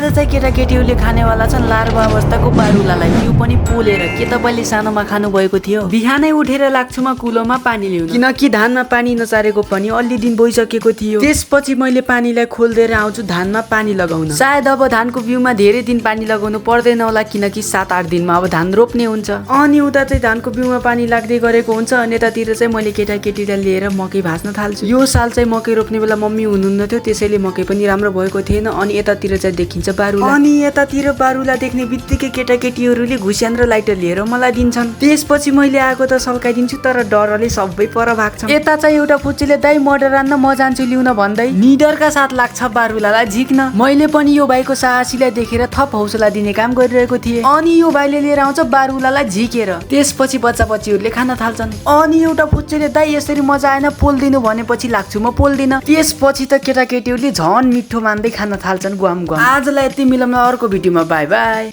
आज चाहिँ केटाकेटीहरूले खानेवाला छन् लार्वा अवस्थाको बारुलालाई, त्यो पनि पोलेर। के तपाईँले सानोमा खानु भएको थियो? बिहानै उठेर लाग्छु म कुलोमा पानी ल्याउन, किनकि धानमा पानी नचारेको पनि अलि दिन भइसकेको थियो। त्यसपछि मैले पानीलाई खोल्दै आउँछु धानमा पानी लगाउन। सायद अब धानको बिउमा धेरै दिन पानी लगाउनु पर्दैन होला, किनकि 7-8 दिनमा अब धान रोप्ने हुन्छ। अनि उता चाहिँ धानको बिउमा पानी लाग्दै गरेको हुन्छ, अनि यतातिर चाहिँ मैले केटाकेटीलाई लिएर मकै भाँच्न थाल्छु। यो साल चाहिँ मकै रोप्ने बेला मम्मी हुनुहुन्न थियो, त्यसैले मकै पनि राम्रो भएको थिएन। अनि यतातिर चाहिँ देखिन्छ बारुला, अनि यतातिर बारुला देख्ने बित्तिकै केटाकेटीहरूले घुस्यान र लाइटर लिएर मलाई दिन्छन्। त्यसपछि मैले आएको त सल्काइदिन्छु, तर डरले सबै पर भाग्छ। यता चाहिँ एउटा पुच्चीले दाइ मर्डर आन्न म जान्छु लिउन भन्दै निडरका साथ लाग्छ बारुलालाई झिक्न। मैले पनि यो भाइको साहसीलाई देखेर थप हौसला दिने काम गरिरहेको थिएँ। अनि यो भाइले लिएर आउँछ बारुलालाई झिकेर। त्यसपछि बच्चा बच्चीहरूले खान थाल्छन्। अनि एउटा पुच्चीले दाइ यसरी मजा आएन पोल्दिनु भनेपछि लाग्छु म पोल्दिन। त्यसपछि त केटाकेटीहरूले झन् मिठो मान्दै खान थाल्छन् ग्वाम ग्वाम। आजलाई यति मिलाउन अर्को भिडियोमा बाई बाई।